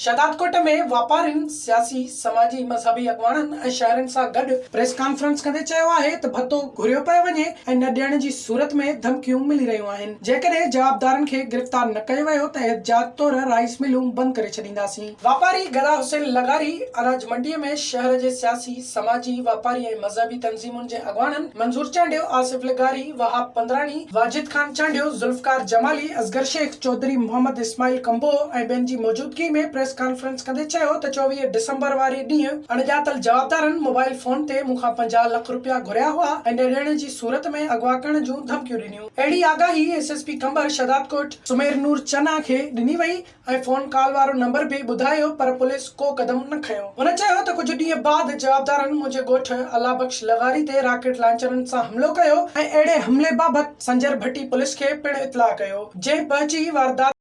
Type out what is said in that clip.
شهدادڪوٽ ۾ واپارين، سياسي، سماجي، مذهبي اڳواڻن ۽ شهرين سان گڏ پريس ڪانفرنس ڪندي چيو آهي ته ڀتو گهريو پيو وڃي ۽ نه ڏيڻ جي صورت ۾ ڌمڪيون ملي رهيون آهن، جيڪڏهن جوابدارن کي گرفتار نه ڪيو ويو ته احتجاج طور رائيس ملون بند ڪري ڇڏينداسين. واپاري گدا حسين لغاري اناج منڊي ۾ شهر جي سياسي، سماجي، واپاري ۽ مذهبي تنظيمن جي اڳواڻن منظور چانڊيو، آصف لغاري، وهاب پندراڻي، واجد خان چانڊيو، ذوالفقار جمالي، اصغر شيخ، چوڌري محمد اسماعيل ڪمبوهه ۽ ٻين جي موجودگي ۾ پريس ڪانفرنس ڪندي چيو ته 24 ڊسمبر واري ڏينهن اڻڄاتل جوابدارن موبائل فون تي مون کان 50 لک رپيا گهريا هئا ۽ نه ڏيڻ جي صورت ۾ اغوا ڪرڻ جون ڌمڪيون ڏنيون. اهڙي آگاهي S S P Qambar Shahdadkot Sumair Noor Channa کي ڏني وئي ۽ فون ڪال وارو نمبر به ٻڌايو پر پوليس ڪو قدم نه کنيو. هن چيو ته ڪجهه ڏينهن بعد جوابدارن منهنجي ڳوٺ الله بخش لغاري تي راڪيٽ لانچرن سان حملو ڪيو ۽ اهڙي حملي بابت سنجر ڀٽي پوليس کي پڻ اطلاع ڪيو جنهن پهچي واردات.